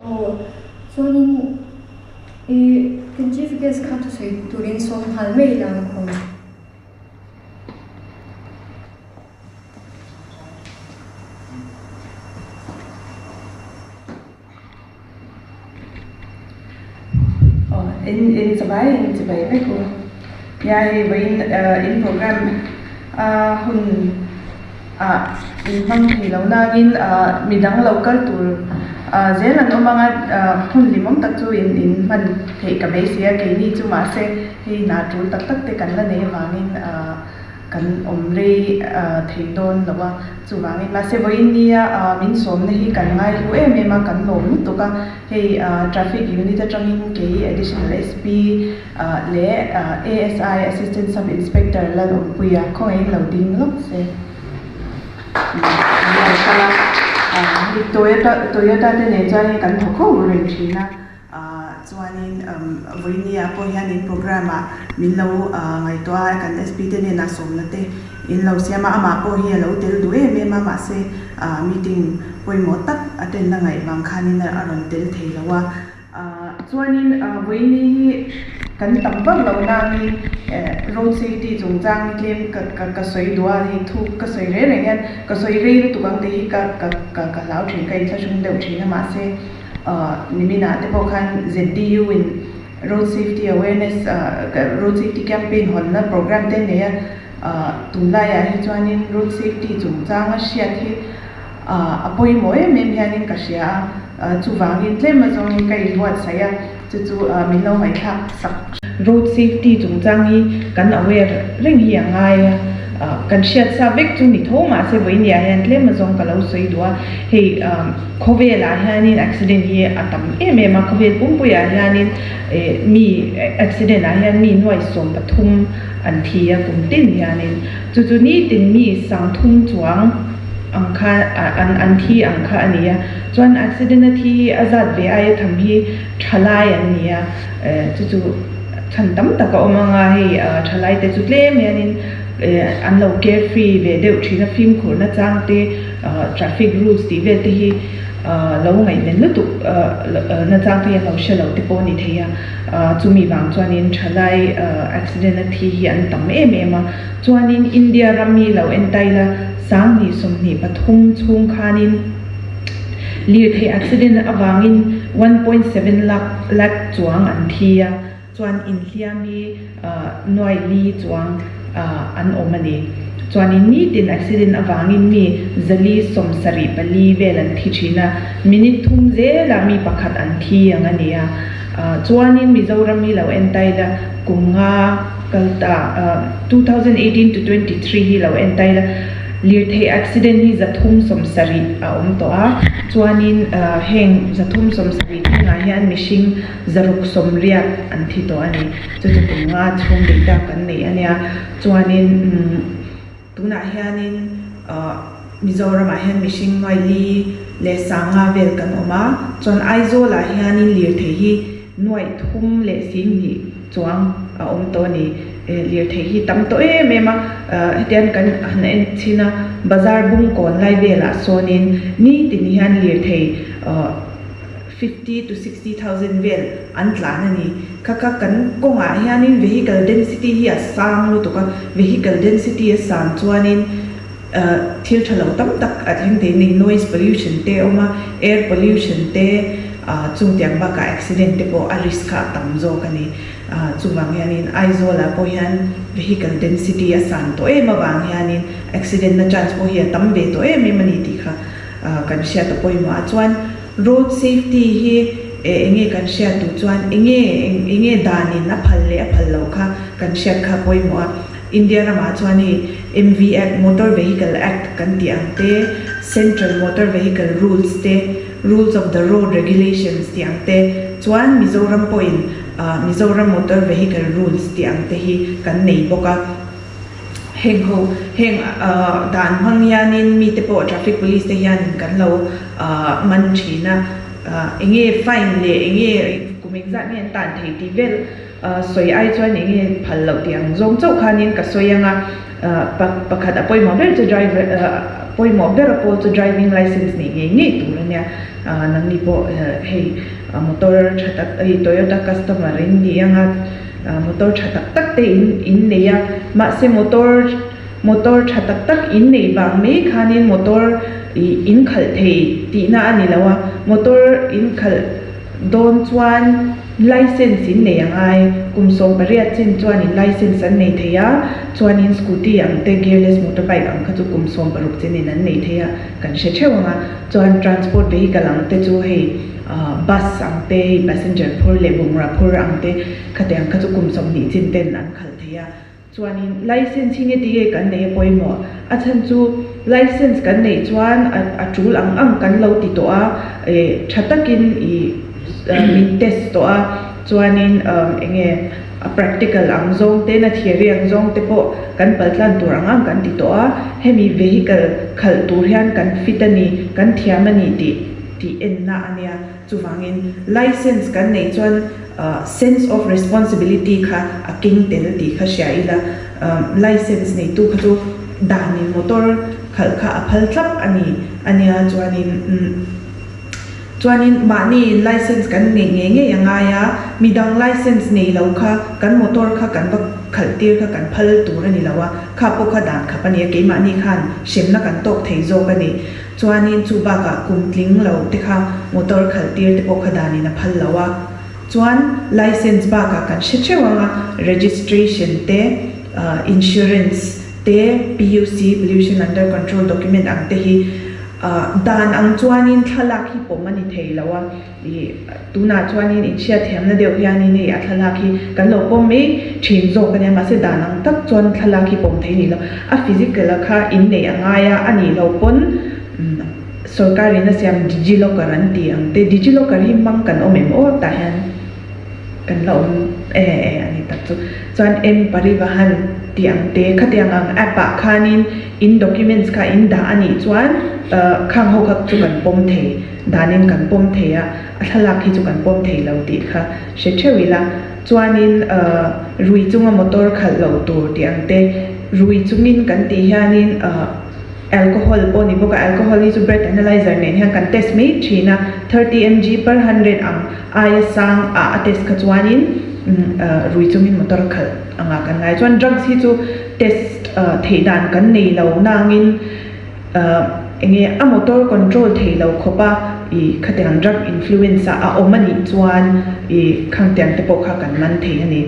Aw, chuanin i kan chief guest kha thusawi turin sawm nghal mai ila ang khaw. Aw, in in chibai in chibai vek u. Nia hei vawiin in program a hun ah in hmang thei lo nangin midang lo kal tur zel an awm anga hun hlimawm tak chu in in hman theih ka beisei a keini chu mahse hei hna tul tak tak te kan la nei avangin Kan awm rei thei dawn lo a, chuvangin mahse vawiin nia min sawmna hi kan ngai hlu em em a, kan lawm lutuk a, hei traffic unit atangin kei additional SP leh ASI assistant sub inspector Lalawmpuia khawngaihin lo ding lawk se an lo kal a, hei Toyota Toyota te nen chuanin kan thawk ho reng thin a. Chuanin vawinia pawh hianin program ah min lo ngaihtuah a, kan SP te hnenah sawmna te in lo siam a, amah pawh hi a lo tel duh em em a, mahse meeting pawimawh tak attend a ngaih vang khanin a rawn tel thei lo a. Chuanin vawiini hi kan tam vak lo nangin road safety chungchang tlem ka sawi duh a, hei thu ka sawi reng reng hian ka sawi rei lutuk ang tih hi ka hlau thin, ka inthlahrung deuh thin a, mahse Niminah te pawh khan ZDU in Road Safety Awareness Road Safety Campaign hawnna program te nei a, tunlaiah hi chuanin Road Safety chungchanga hriat hi a pawimawh em em hianin ka hria a, chuvangin tlem azawngin ka inbuatsaih a, chu chu min lo ngaihthlak sak. Road Safety chungchang hi kan aware reng hi a ngai a. Kan hriat sa vek chu ni tho mahse vawinia hian tlem azawng ka lo sawi duh a, hei khawvelah hianin accident hi a tam em em a, khawvel pumpuiah hianin mi accident ah hian mi nuai 13 an thi a kum tin hianin chu chu nitin mi 3000 chuang ang kha an an thi ang kha a ni a, chuan accident a thi hi a zat ve aia tham hi thalai an ni a, chu chu. Chhan tam tak a awm ang a, hei thalaite chu tlem hianin an lo carefree ve deuh thin a, fimkhurna chang te, traffic rules tih vel te hi lo ngaihven lutuk na chang te hi an lo hre lo te pawh a ni thei a, chumi vang chuanin thalai accident a thi hi an tam em em a, chuanin India ram hi lo entail a, 2023 chhung khanin Lirthei accident avangin 1.7 lakh lakh chuang an thi a, chuan inhliam hi nuai li chuang an awm a ni. Chuanin nitin accident avangin mi 474 vel an thi thin a, minute thum zelah mi pakhat an thi ang a ni a. Chuanin Mizoram hi lo entail a, kum nga kal ta 2018 to 23 hi lo entail a, Lirthei accident hi 370 a awm tawh a, chuanin heng 370 thlengah hian mihring 680 an thi tawh a ni. Chu chu kum nga chhung data kan nei a nia. Chuanin tunah hianin Mizoramah hian mihring nuai li leh sanga vel kan awm a, chuan Aizawlah hianin lirthei hi nuai thum leh 20,000 chuang a awm tawh a ni. Lirthei hi tam tawh em em a, hetiang kan han en chhin a, bazar bungkawn lai velah sawnin nitin hian lirthei 50 to 60,000 vel an tlan a ni. Kha kha kan kawngah hianin vehicle density hi a sang lutuk a, vehicle density a san chuanin thil tha lo tam tak a thleng thei a ni, noise pollution te a awm a, air pollution te, chungtiang bakah accident te pawh a risk kha a tam zawk a ni. Chuvang hianin Aizawlah pawh hian vehicle density a san tawh em avang hianin accident na chance pawh hi a tam ve tawh em em a ni tih kha kan hriat a pawimawh a. Chuan road safety hi eng nge kan hriat duh chuan eng nge eng nge danin a phal leh a phal loh kha kan hriat kha a pawimawh a. India ramah chuan hei MV Act, Motor Vehicle Act kan tih ang te, Central Motor Vehicle Rules te, Rules of the Road Regulations tih ang te chuan Mizoram pawhin Mizoram Motor Vehicle Rules tih ang te hi kan nei bawk a. Heng ho, heng dan hmang hianin mite pawh traffic police te hianin kan lo man thin a. Enge fine leh enge kum engzat nge an tan thei tih vel sawi ai chuan enge phal loh tih ang zawng chauh khanin ka sawi ang a, pakhat a pawimawh ber chu driver pawimawh ber a pawl chu driving licence neih ngei ngei tur a nia, nangni pawh hei motor tha tak hei Toyota customer in ni ang a, motor tha tak tak te in in nei a, mahse motor motor tha tak tak in neih vang mai khanin motor ih in khalh thei tihna a ni lo a, motor in khalh dawn chuan licence in nei a ngai, kum 18 chin chuanin licence an nei thei a, chuanin scooty ang te gearless motorbike ang kha chu kum 16 chinin an nei thei a, kan hre theuh ang a, chuan transport vehicle ang te chu hei bus ang te hei passenger phur leh bungrua phur ang te khatiang kha chu kum 20 chin ten an khalh thei a. Chuanin licence hi nge tige kan nei a pawimawh? A chhan chu licence kan neih chuan a tul ang ang kan lo ti tawh a, tha takin i min test tawh a, chuanin eng nge a practical ang zawng te na theory ang zawng te pawh kan paltlan tur ang ang kan ti tawh a, hemi vehicle khalh tur hian kan fit a ni, kan thiam a ni tih tih enna a nia. Chuvangin licence kan neih chuan sense of responsibility kha a keng tel tih kha hria ila, licence neitu kha chu danin motor khalh kha a phal thlap a ni a nia. Chuanin chuanin mahni licence kan neih ngei ngei a ngai a, midang licence nei lo kha kan motor kha kan va khalh tir kha kan phal tur a ni lo a, kha pawh kha dan khap a ni a, keimahni khan hremna kan tawk thei zawk a ni. Chuanin chu bakah kum tling lo te kha motor khalh tir te pawh kha danin a phal lo a. Chuan licence bakah kan hre theuh ang a, registration te, insurance te, PUC, Pollution Under Control Document ang te hi dan ang chuanin thlalak hi pawm a ni thei lo a. I tunah chuanin inhriatthiamna deuh hianin hei a thlalak hi kan lo pawm mai thin zawk a nia, mahse dan ang tak chuan thlalak hi pawm thei a ni lo. A physical a kha inneih a ngai a, a nih loh pawn sorkarin a siam digilocker an ti ang te, digilocker hi hmang kan awm em aw tah hian kan la awm e e a ni tak chu. Chuan M Parivahan tih ang te khatiang ang app ah khanin in documents kha in dah a nih chuan khang ho kha chu kan pawm thei. Danin kan pawm thei a, a thlalak hi chu kan pawm thei lo tih kha hre theuh ila. Chuanin rui chunga motor khalh loh tur tih ang te, rui chungin kan tih hianin alcohol pawh ni bawk a, alcohol hi chu breath analyzer nen hian kan test mai thin a, 30 mg per hundred ang aia sang ah a test kha chuanin rui chungin motor khalh anga kan ngai. Chuan drugs hi chu test theih dan kan nei lo nangin. Enge a motor control thei lo khawp a i khatiang drug influence a a awm a nih chuan i khangtiang te pawh kha kan man thei a ni.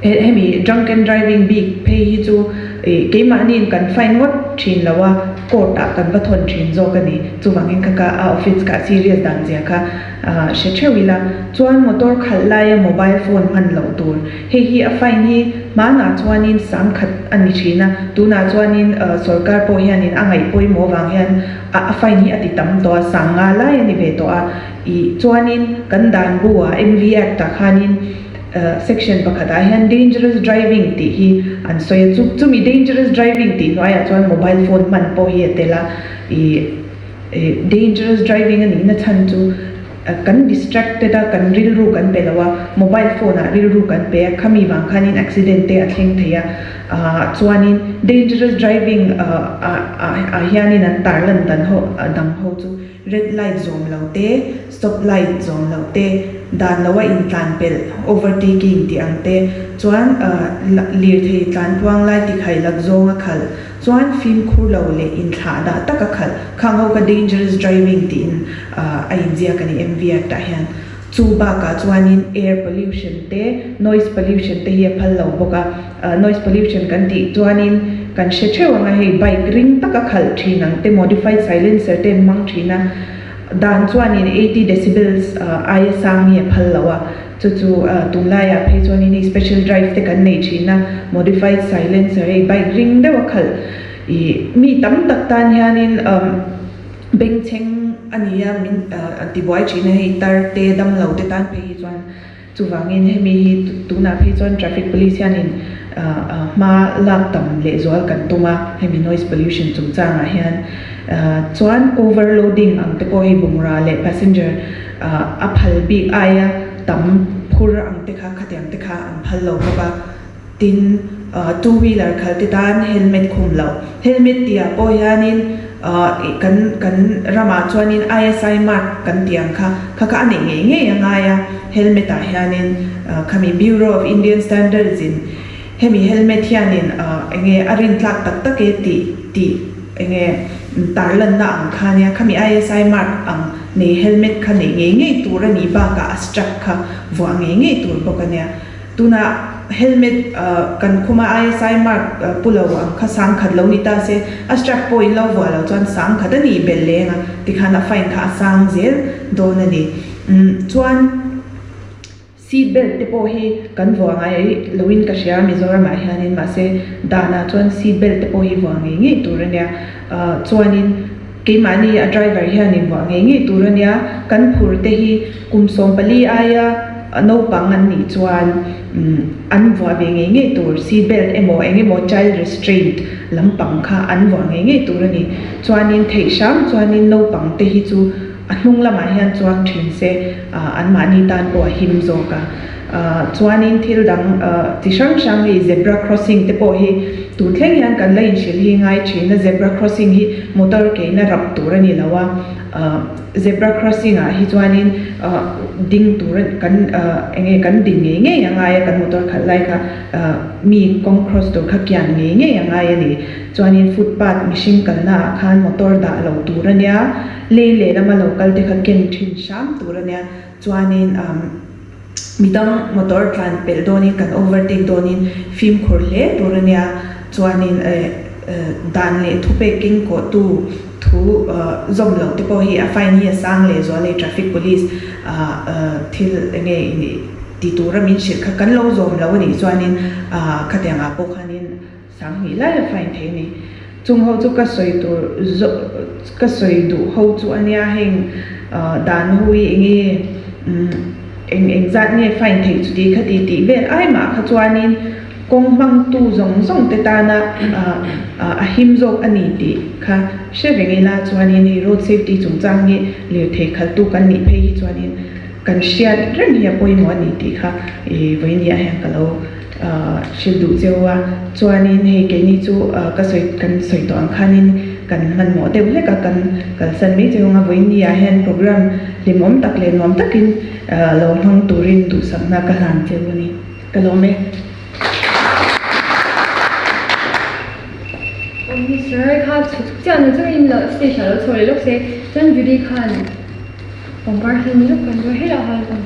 Hemi drunken driving bik phei hi chu i keimahniin kan fine ngawt thin lo a, court ah kan va thawn thin zawk a ni. Chuvangin kha ka a offence kha a serious dan zia kha hre theuh ila. Chuan motor khalh laia mobile phone hman loh tur. Hei hi a fine hi hmanah chuanin 10,000 a ni thin a, tunah chuanin sorkar pawh hianin a ngaih pawimawh vang hian a fine hi a ti tam tawh a, 5000 lai a ni ve tawh a. Ih chuanin kan dan bu ah MV Act ah khanin section pakhatah hian dangerous driving tih hi an sawi a, chu chumi dangerous driving tih hnuaiah chuan mobile phone hman pawh hi a tel a, ih dangerous driving a nihna chhan chu Kan distracted a, kan rilru kan pe lo a, mobile phone ah rilru kan pe a, khami vang khanin accident te a thleng thei a, chuanin dangerous driving ah hianin an tarlan dan ho dang ho chu red light zawm lo te, stop light zawm lo te, dan lo a intlan pelh, overtaking tih ang te, chuan lirthei tlan tluang lai tikhaih lak zawng a khalh. Chuan fimkhur lo leh inthlah dah tak a khalh khang ho kha dangerous driving tiin a inziak a ni MV Act ah hian. Chu bakah chuanin air pollution te noise pollution te hi a phal lo bawk a, noise pollution kan tih chuanin kan hre theuh ang a hei bike ring tak a khalh thin ang te modified silencer te an hmang thin a, dan chuanin 80 decibels aia sang hi a phal lo a. Chu chu tunlaiah phei chuanin hei special drive te kan nei thin a, modified silencer hei bike ring deuh a khalh ih mi tam tak tan hianin bengchheng a ni a min an ti buai thin a hei tar te dam lo te tan phei hi chuan chuvangin hemi hi tunah phei chuan traffic police hianin hma lak tam lehzual kan tum a hemi noise pollution chungchangah hian. Chuan overloading ang te pawh hi bungra leh passenger a phal bik aia tam phur ang te kha khatiang te kha an phal lo bawk a. Tin, two wheeler khal te tan helmet khum loh. Helmet tihah pawh hianin kan kan ramah chuanin ISI mark kan tih ang kha kha kha a neih ngei ngei a ngai a. Helmet ah hianin khami Bureau of Indian Standards in hemi helmet hianin enge a rintlak tak tak e tih tih enge tarlanna ang kha nia khami ISI mark ang nei helmet kha neih ngei ngei tur a nih bakah a strap kha vuah ngei ngei tur bawk a nia. Tunah helmet kan khuma ISI mark pu lo ang kha sang khat lo ni ta se a strap pawh in lo vuah lo chuan sang khat a nih belh leng a tikhan a fine kha a sang zel dawn a ni. Chuan seat belt te pawh hi kan vuah ngai loin ka hria Mizoramah hianin mahse danah chuan seat belt te pawh hi vuah ngei ngei tur a nia. Chuanin keimahni a driver hianin vuah ngei ngei tur a nia. Kan phur te hi kum 14 aia naupang an nih chuan an vuah ve ngei ngei tur seat belt emaw eng emaw child restraint lampang kha an vuah ngei ngei tur a ni. Chuanin theih hram chuanin naupang te hi chu A hnung lamah hian chuang thin se anmahni tan pawh a him zawk a. Chuanin thil dang chi hrang hrang hei zebra crossing te pawh hi tun thleng hian kan la inhrilh hi ngai thin a, zebra crossing hi motor keina rap tur a ni lo a, zebra crossing ah hi chuanin ding tur kan enge kan din ngei ngei a ngai a, kan motor khalh lai kha mi kawng cross tur kha kian ngei ngei a ngai a ni. Chuanin footpath mihring kalna ah khan motor dah lo tur a nia. Lei leh lama lo kal te kha ken thin hram tur a nia. Chuanin umm midang motor tlan pelh dawnin kan overtake dawnin fimkhur hle tur a nia. Chuanin eh dan leh thupek keng kawhtu thu zawm loh te pawh hi a fine hi a sang leh zual hei traffic police ah thil enge ti tura min hrilh kha kan lo zawm lo a nih chuanin ah khatiang ah pawh khanin 20 lai a fine thei a ni. Chung ho chu ka sawi tur ka sawi duh ho chu a nia heng dan ho hi enge eng eng zat nge fine theih chuti kha ti tih vel ai mah kha chuanin kawng hmangtu zawng zawng te tana a him zawk a ni tih kha hre reng ila chuanin hei road safety chungchang hi lirthei khaltu kan nih phei hi chuanin kan hriat reng hi a pawimawh a ni tih kha vawinia hian ka lo Hrilh duh cheu a, chuanin hei keini chu ka sawi kan sawi tawh ang khanin kan hmanhmawh deuh hlek a, kan kalsan mai cheu ang a, vawiin ah hian program hlimawm tak leh nuam takin lo hmang turin duhsakna ka hlan cheu a ni. Ka lawm e. Aw Mister kha chhuk chiah na chuan in lo stage ah lo chho leh lawk se, chuan Judy khan pangpar hi ni lawk kan rawh helh ah khan.